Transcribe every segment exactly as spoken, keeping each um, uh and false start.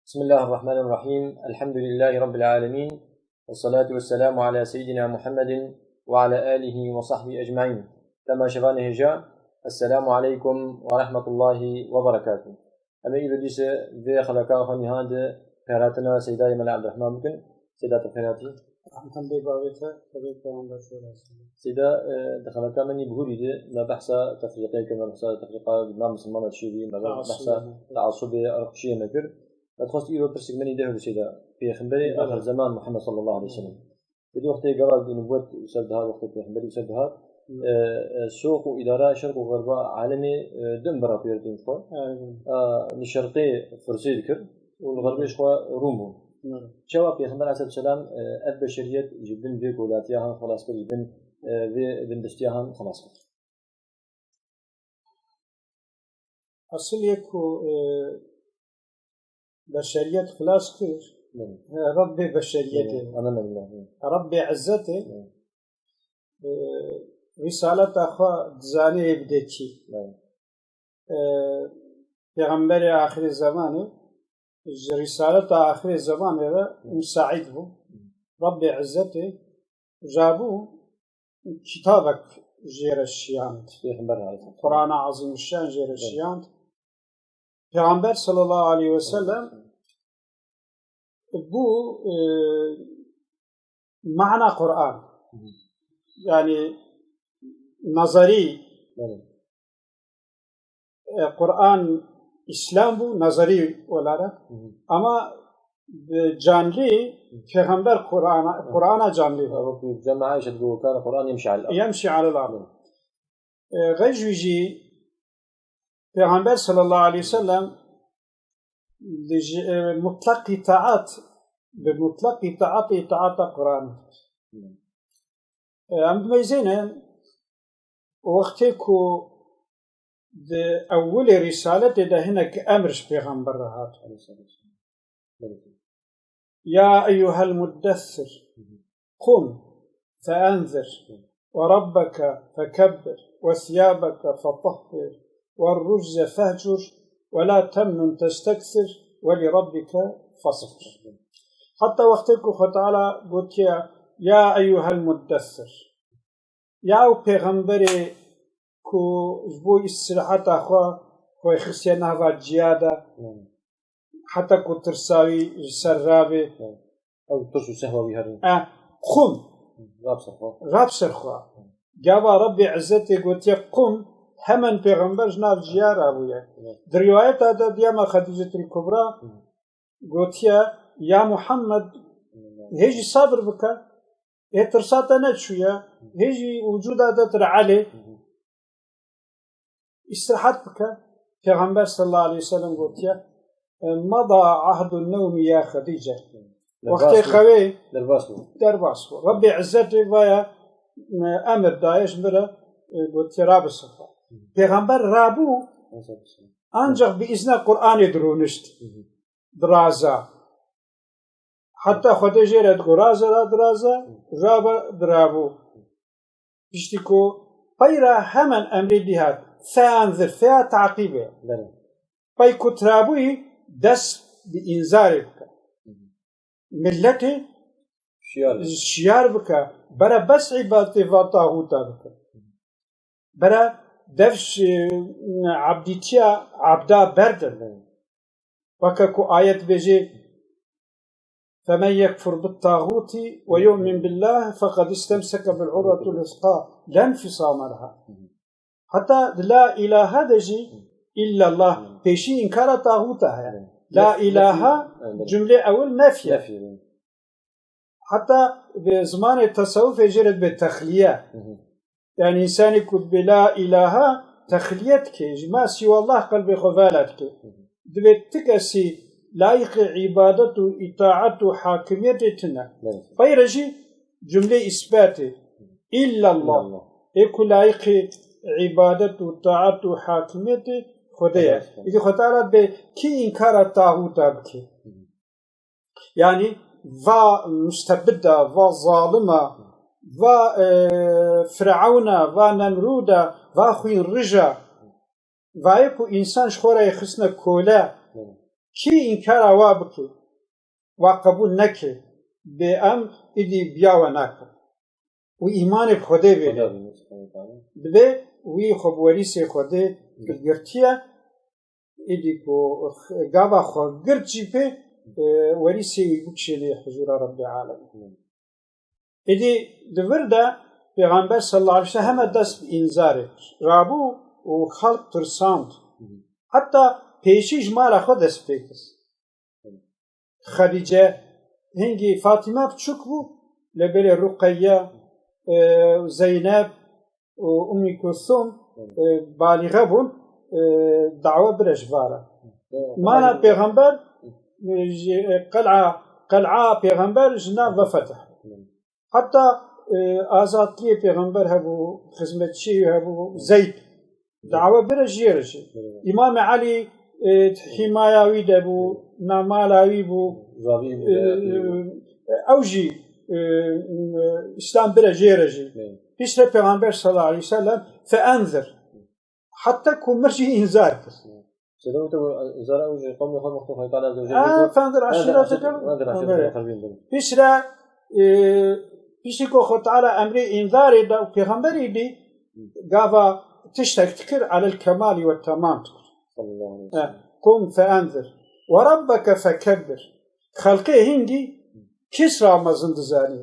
بسم الله الرحمن الرحيم. الحمد لله رب العالمين. والصلاة والسلام على سيدنا محمد وعلى آله وصحبه أجمعين. Temaşevanê hêja, Esselamu aleykum ve rahmetullahi ve berekatuh. Em ê îro dîse vê xeleka xwe niha di pêhatina Seydayê Mela Ebdurrahman bikin. Seyda, tu xêr hatî. Rehmetullah bavê te, xwedê peyamber şûra. Seyda, e, di xeleka me nî bihurî de me behsa tefrîqê kir, me behsa tefrîqa nav misilmana dişêrî, me behsa teasubê, irqçiyê me kir. Me dixwest îro pirsek me nî de hebe Seyda. Pêxemberê axir zeman Muhammed sallallahu aleyhi ve sellem. Di wextê gava nubwet ser dihat, wextê pêxemberî ser dihat, e, e, soq û îdara şerq û xerba alemê, e, din bira pêrtên xwe. E, li şerqê Firsê dikir û li xerbê ji xwe Rûm bû. Çawa Pêxember aleyhisselatu selam, e, ev beşeriyet ji bin vê kolatiya han xelas kir, ji bin, e, vê bindestiya han xelas kir? Esil yek ku, e, beşeriyet xilas kir, Belê. e, Rebbê beşeriyetê. Belê. Amen, amen. Rebbê izzetê, Belê. e, rîsaleta xwe dizanê bide kî. Belê. E, Pêxemberê axirê zemanê, ji rîsaleta axirê zemanê re Hı. musaîd bû. Hı. Rebbê izzetê rabû kitabek jê re şiyand. Pêxember aleyhisselam. Qur'ana Azîmuşşan jê re Evet. şiyand. Pêxember sallallahu aleyhi ve sellem bû, e, mana Qur'an. Hı hı. Yani nazarî Evet. e, Qur'an, İslam bû, nazarî olarak. Hı hı. Ama, e, canlî, Hı. Pêxember Qur'ana, Hı. Qur'ana canlî bû. Ew ku Cem Aişe digot, "Kana Qur'an yemşi alel ard." Yemşi alel ard. Hı. E, xeyr jî jî Pêxember sallallahu aleyhi ve sellem li ji, e, mutlaq îtaat, bi mutlaq îtaat, îtaata Qur'an. Hı. E, em dimeyzêne, wextê ku di ewilê rîsaletê de hinek emr ji Pêxember re hat. Ya eyyuhel muddessir, qum feenzir, ve rabbeke fekebbir, ve siyabeke fetahhir, ve ruzze fehcur, ve la temnun testekthir, ve li rabbike fasbir. Heta wextê ku Xwe Teala gotiye, "Ya eyyuhel muddessir." Ya ew pêxemberê ku ji bo îstiraheta xwe, xwe xistiye nava ciya de, Hmm. heta ku tirsa wî ji ser rabê. Hmm. Ew tirs û sehwa wî herin. E, qum. Rab ser xwe. Rab ser xwe. Gava Rebbê Izzetê gotiye qum, hemen pêxember ji nav ciya rabûye. Hmm. Di rîwayeta de diyama Xedîcetil Kubra Hmm. gotiye, "Ya Muhammed, Hmm. hê jî sabir bike, hê tirsa te neçûye, hê jî wicûda te tirelê." Hmm. Îstirahat bike. Pêxember sallallahu aleyhi ve sellem gotiye, "Mada ahdun newmi ya Xedîce." Derbas Wextê bû. xewê Derbas bû. derbas bû. Rebbê Izzetê vaya, e, emir daye ji min re, e, gotiye, "Rabe ser xwe." Pêxember rabû, Hı hı. ancak bi izna Qur'anê dirûnişt. Hı hı. Diraza. Heta Xwedê jê re digot, "Raze ra diraze", rabe dirabû. Piştî ku peyra hemen emrê dî hat, "Feanzir", feya taqîbê. Belê. Pey ku tirabûyî dest bi înzarê bike. Hı hı. Milletê Şiyar bike. şiyar bike. Bere bes îbadetê va taxûta bike. Bere dev ş-, ebdîtiya ebda berde. Weke ku ayet bêjê, "Femen yekfur bit tağuti ve yu'min billahi feqad istemseke bil urvetul wuthqa la infisame leha." Heta di la ilaha de jî illallah, pêşî înkara taxûta heye. La Nef-, ilaha nefî, evet. cumlê ewil nefye. Nefî, evet. Heta bi zimanê tesewufê jê re dibe texliye. Hı hı. Yani însanê ku dibe la ilaha, texliye dike. Ji ma siwallah qelbê xwe vala dike. Hı hı. Dibe ti kesî layîqê îbadet û îtaet û hakimiyetê tune. Evet. Peyre jî cumlê îsbatê. İllallah. İllallah. Ê ku layîqê îbadet û taet û hakimiyetê Xwedê ye. Evet, evet. Îdî Xwe Teala dibe kî înkara taxûta bike. Hı hı. Yani va mustebida, va zalima, va, e, Firawna, va Nemrûda, va xwînrija, vayê ku însan ji xwe re yê xistine kole, Hı. Kî înkara wa bike, wa qebûl neke, bê em îdî biya we nakin. Û îmanê bi Xwedê bê. Xwedê bê, subhanahu wa ta'ala. Dibê wî xwe bi werîsê Xwedê girtiye, îdî ku gava xwe girt jî pê, e, werîsê wî bikişênê huzûra Rebbê Alemîn. Îdî di vir de Pêxember sallallahu aleyhi ve sellem heme dest bi înzarê rabû û xelq tirsand. Heta pêşî ji mala xwe dest pê kir. Xedîce, hingî Fatîme biçûk bû, lê belê Ruqeyye, e, Zeyneb û Ummî Kulthûm, e, balîxe bûn, e, dawa bire ji vara. Mana Pêxember, e, ji, e, qel'a, qel'a Pêxember ji nav ve fetih. Heta, e, azadkiriyê Pêxember hebû, xizmetçiyê wî hebû, Zeyd. Dawa bire ji yê re jî. Îmamê Elî, e, hîmaya wî de bû, namala wî bû. E, e, ew jî, e, e, Îslam bire ji yê re jî. Piştre Pêxember sallallahu aleyhi ve sellem, fe'enzir. Heta ku mir jî înzar kir. Sêdem te îzara ew ji qewmê xwe mixtû Xwedê Teala Azze ve Celle. Aa, fenzir aşîreteke. Fenzir aşîreteke. Piştre, e, piştî ku Xwedê Teala emrê înzarê da û pêxemberî dî, gava tiştek dikir, alel kemali ve temam dikir. Sallallahu aleyhi ve sellem. Kum feenzir. Ve rabbeke fekebbir. Xelqê hingî Kisra mezin dizanî,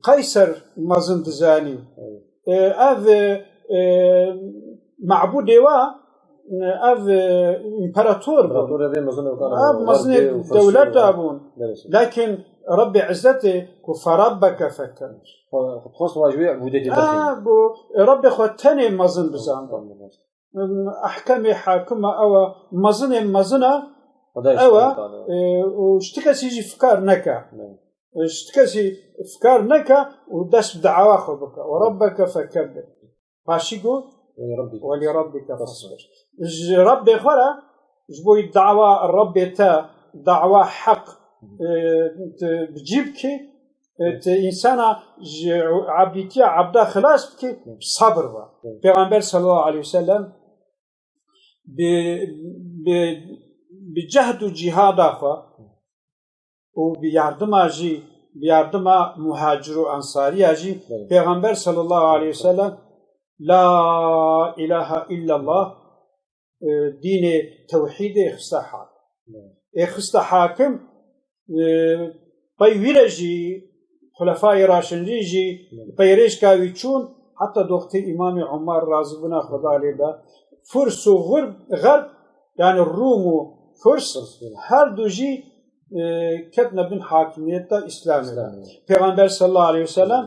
Qeyser mezin dizanî. E, ev, e, e, mabûdê wa, e, ev, e, împerator bûn. Ev mezinê dewleta bûn. Lakin Rebbê Izzetê ku ferabbeke fekebbir. Xwest wa ji wê ibûdetê derxîne. Got, Rebbê xwe tenê mezin bizanî. Ehkemê hakima ew e, mezinên mezin e, ew e, e, û ji ti kesî jî fikar neke. E, ji ti kesî fikar neke û dest bi dawa xwe bike. Ve rabbeke fekebbir. Paşî got, ve li rabbike fesbir. Ji Rebbê xwe re, ji bo dawa Rebbê te, dawa heq, e, tu bi cî bikî, e, tu însana ji ebdîtiya ebda xilas bikî, bi sabir be. Pêxember sallallahu aleyhi ve sellem bi, bi, bi cehd û cîhada xwe û bi yardima jî, bi yardima muhacir û ensariya jî, Pêxember sallallahu aleyhi ve sellem la ilahe illallah, e, dînê tewhîdê xiste hakim. Ê xiste hakim, e, pey wî re jî, xulefayê raşidîn jî, pey rêşka wî çûn, heta doxtê Îmamê Umar razîbûna Xweda lê be. Furs û Xurb, Xerb, yani Rûm û Furs, her du jî, e, ketine bin hakimiyeta Îslamê de. Pêxember sallallahu aleyhi ve sellem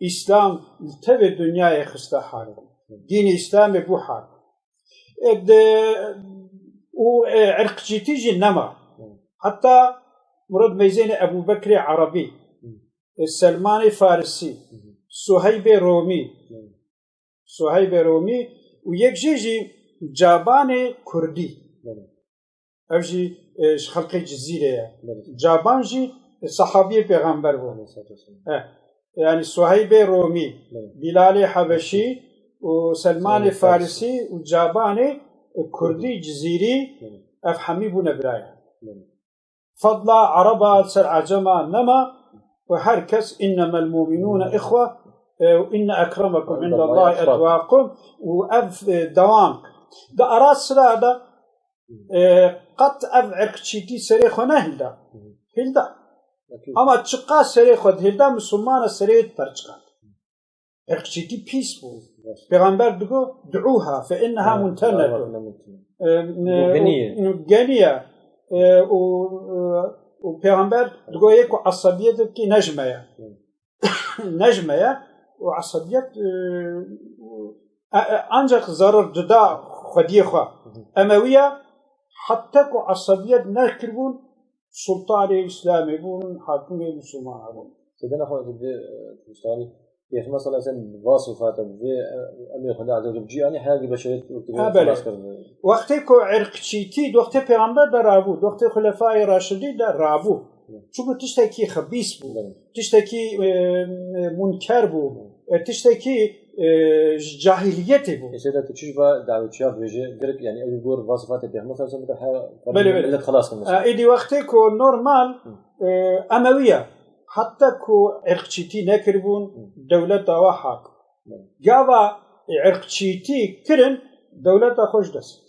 Îslam li tevê dinyayê xiste hakim. Dînê Îslamê bû hakim. E, de, û, e, irqçîtî jî nema. Heta mirov meyzêne Ebû Bekrê Erebî, e, Selmanê Farisî, Suheybê Romî, Suheybê Romî û yek jê jî Cabanê Kurdî. Ev jî, e, ji xelkê Cizîrê ye. Belê. Caban jî, e, sehabiyê pêxember bû. Aleyhissalatu vesselam. E, yani Suheybê Romî, Belê. Bîlalê Hebeşî û Selmanê Selmanê Farisî. Farisî û Cabanê, e, Kurdî, Kurdî. Cizîrî, Belê. Ev hemî bûne birayê. Belê. Fedla Ereba ser Ecema nema û her kes innemel mu'minûne ihwe, e, û inne ekremekum indallahi etqakum û ev, e, dewam. Di ara sira de E, qet ev irqçîtî serê xwe nehilda. Hı hı. Hilda. Ekîd. Ama çiqas serê xwe dihilda, misilmana serê wê diperçiqand. Irqçîtî pîs bû. Baş. Pêxember digo, "Du'uha fe inneha Ha, muntenetun." Dawa fe inneha muntenetun. E, ne, Û genî ye. û, û genî ye. E, û, e, û Pêxember digo, "Yê ku esebiyet dikî ne ji me ye." Hı. Ne ji me ye û esebiyet, e, e, e, ancak zarar dida xwediyê xwe. Emewiya heta ku esebiyet nekiribûn, sultanê Îslamê bûn, hakimê Mislimana bûn. Sedena xwe di, e, Kurdistani Pêxember sallallahu aleyhi ve sellem va sifata vê, e, emrê Xwedê Azze ve Celle cî anî, her di beşeriyet Ha, belê. Xilas kirin. Wextê ku irqçîtî, wextê Pêxember de rabû, wextê Xulefayê Raşidî de rabû. Hı. Çunku tiştekî xebîs bû. Belê. Tiştekî, e, e, munker bû. E, tiştekî, e, ji cahiliyetê bû. Ê Seyda, tu çi ji va dawetçiya dibêje, gerek, yani, ew gor va sifate Pêxember sallallahu aleyhi ve sellem bike, her Belê, belê. Millet xelas kir. E, êdî wextê ku normal, Hı. e, Emewiya, heta ku irqçîtî nekiribûn, Hı. dewleta wa hakim. Belê. Gava, e, irqçîtî kirin, dewleta xwe ji dest.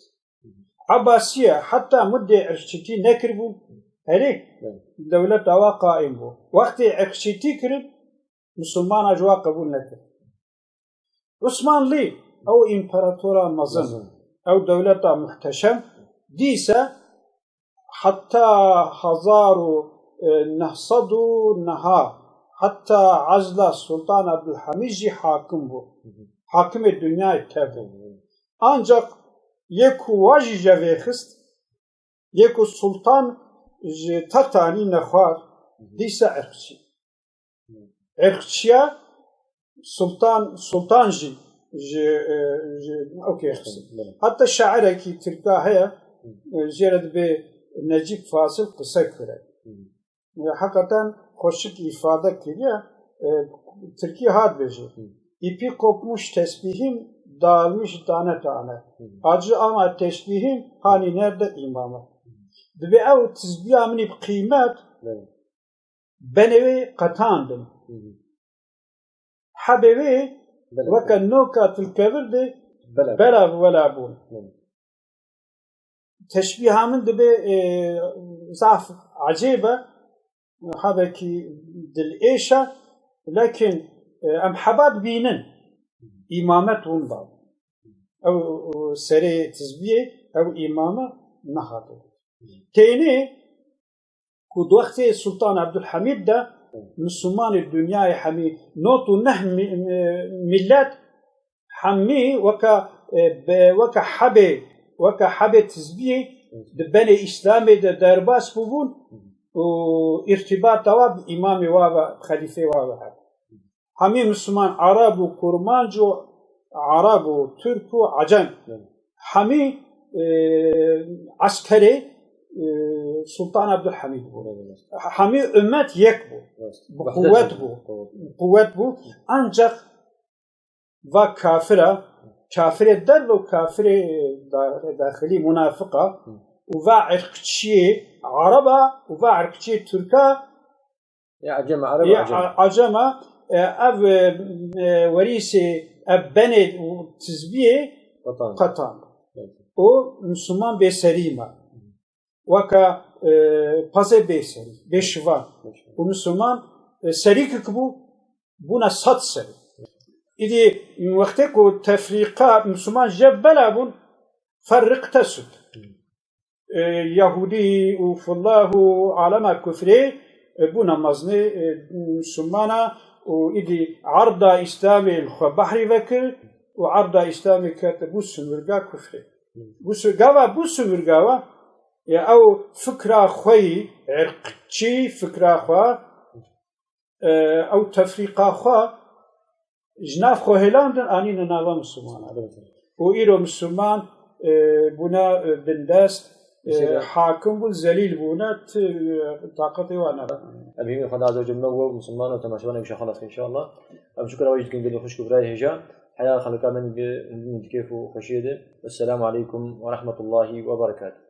Ebasiye heta mudê irqçîtî nekiribû, herê Belê. dewleta wa qaîm bû. Wextê irqçîtî kirin, misilmana ji wa qebûl nekir. Osmanlî, ew împeratora mezin, Mezin. ew dewleta muhteşem, dîse heta hezar û neh sed û neh, heta ezla Sultan Abdulhamîd jî hakim bû. Hı hı. Hakimê dinyayê tev bû. Hı hı. Ancak yê ku wa jî jevêxist, yê ku sultan ji texta anîne xwar, dîse irqçî. Irqçiya sultan, sultan jî ji, e, ji, okey, xist. Belê. Heta şairekî tirka heye, Hı. e, jê re dibê Necîb Fazil Qise Kürek. Hı. E, heqeten xweşik îfade kiriye, e, tirkî hat bêje. Hı. İpi kopmuş tesbihim dağılmış tane tane. Hı. Acı ama tesbihim hani nerede imamı? Dibê ew tizbiya min ê bi qîmet Belê. benê wê qetandin. Hı hı. Hebê wê Belê. weke noka tilkevir de Belê. bela bi wela bûn. Belê. Teşbîha min dibe, e, zaf ecêb e, hebekî dilêş e, lekin, e, em heba dibînin, îmamet winda. Ew, ew serê tizbiyê, ew îmame nehate. Tênê ku di wextê Sultan Ebdulhamîd de Hı. Mislimanê dinyayê hemî nod û neh mi-, mi-, millet hemî weke, e, be-, weke hebê, weke hebê tizbiyê di benê Îslamê de derbas bûbûn û îrtîbata wa bi îmamê wa ve, xelîfê wa ve hebû. Hemî Misliman, Ereb û Kurmanc û Ereb û Tirk û Ecem. Hı. Hemî, e, eskerê, e, Sultan Ebdulhamîd bû. Hı. Hemî ummet yek bû. Rast. Bi Wehdet quwet bû. bû. Quwet. Quwet bû. Ancak va kafira, kafirê derve û kafirê da-, daxilî munafiqa Hı. û va irqçiyê Ereba û va irqçiyê Tirka Ya Ecem, Ereb, Ya Ecem. A-, Ecema, e, ev, e, e, werîsê, ev benê û tizbiyê Qatan. qatan. Evet. O Misliman bêserî ma. Weka, e, pazê bêserî, bêşivan. Bêşivan. O Misliman, e, serîkik bû, bûna sed serî. Îdî wextê ku tefrîqa Misliman jev bela bûn, ferriq tesud. Hı. E, Yahudî û fillah û alema kufrê, e, bûna mezinê, e, Mislimana û îdî erda Îslamê li xwe behrî vekir û erda Îslamê kete bû sinûrga kufrê. Bû si-, gava bû sinûrga we, ya ew fikra xwe yî, irqçî fikra xwe, e, ew tefrîqa xwe ji nav xwe hêlandin, anîne nava Mislimanan. Û îro Misliman, e, bûne, e, bindest, e, Mesela hakim bûn, zelîl bûne, ti, e, taqetê wan nebe. Em hîvî Xweda Azze ve Celle me û Misliman û temaşevanê bişa xelas inşallah. Em şukra we jî dikin gelî xwişk û birayê hêja. Heya xelika min bi, bi kêf û xweşiyê de. Esselamu aleykum ve rahmetullahi ve berekatuhu.